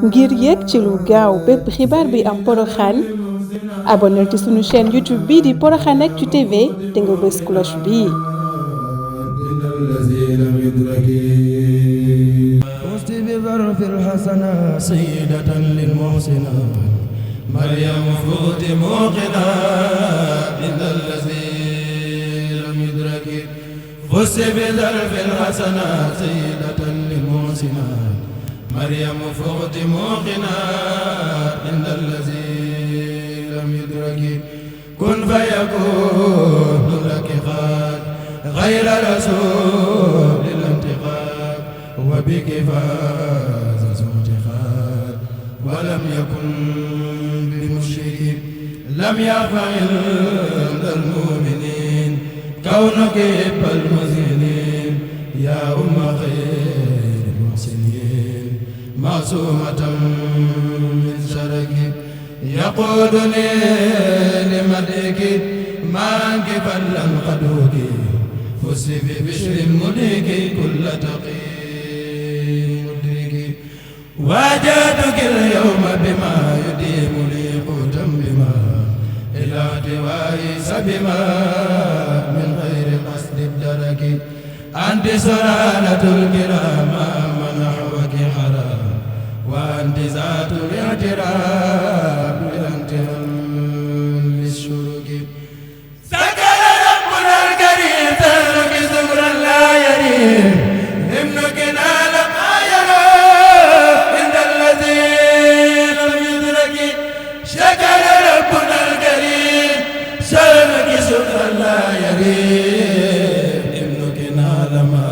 ngir yéeg ci lu gaaw bépp xibaar bi am Porokhane abonneel ci sunu chaîne YouTube bii di Porokhane Actu TV te nga bës cloche bii. مريم فوت موقنا عند الذي لم يدرك فز بظرف الحسنة سيدة للمحسنات مريم فوت موقنا عند الذي لم يدرك كن فيكون لك خاد غير رسول الانتقاد وبك فاز زوجها ولم يكن بمشرك لم يفعل المؤمنين كونك إب المذنبين يا أم خير المحسنين معصومة من شرك يقودني لمدك معك فلن قدوك فز ببشر ملك كل تقي مدرك واجهتك اليوم بما يديم لي قوتا بما إلى احتوائي سبما من غير قصد الدرك أنت سلالة الكرام منحوك حرام وأنت ذات الاعتراف بالانتهام للشرك سكر ربنا الكريم ترك زغرا لا يريم ابنك نال ما يرى عند الذي لم يدرك شكر ربنا الكريم سلمك زغرا لا يريم ابنك نال ما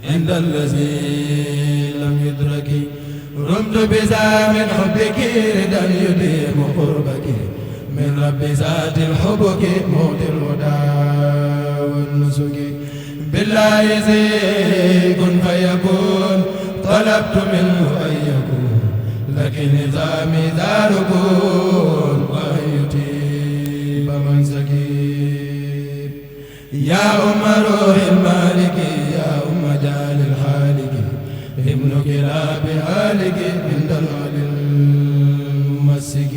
عند الذي لم يدرك رمت بذا من حبك ردا يديم قربك من رب ذات الحبك موت الهدى والنسك بالله زي كن فيكون طلبت منه أن يكون لكن نظامي ذا ركون وأن يطيب من سكيب يا أم روح المالك يا أم جال الحالك ابن كلاب هالك عند العلي الممسك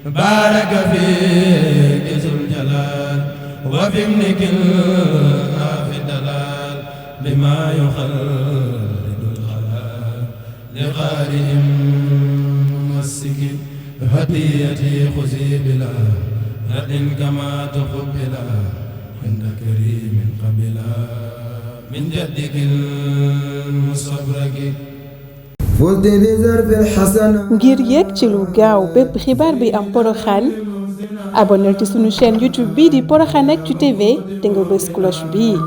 بارك فيك ذو الجلال وفي ابنك في الدلال بما يخلد الخلال لقارئ ممسك هديتي خذي بلا رد كما تقبلا عند كريم قبلا من جدك المستبرك ngir yéeg ci lu gaaw bépp xibaar bi am Porokhane abonneel ci sunu chaîne YouTube bii di Porokhane Actu TV te nga bës cloche bii.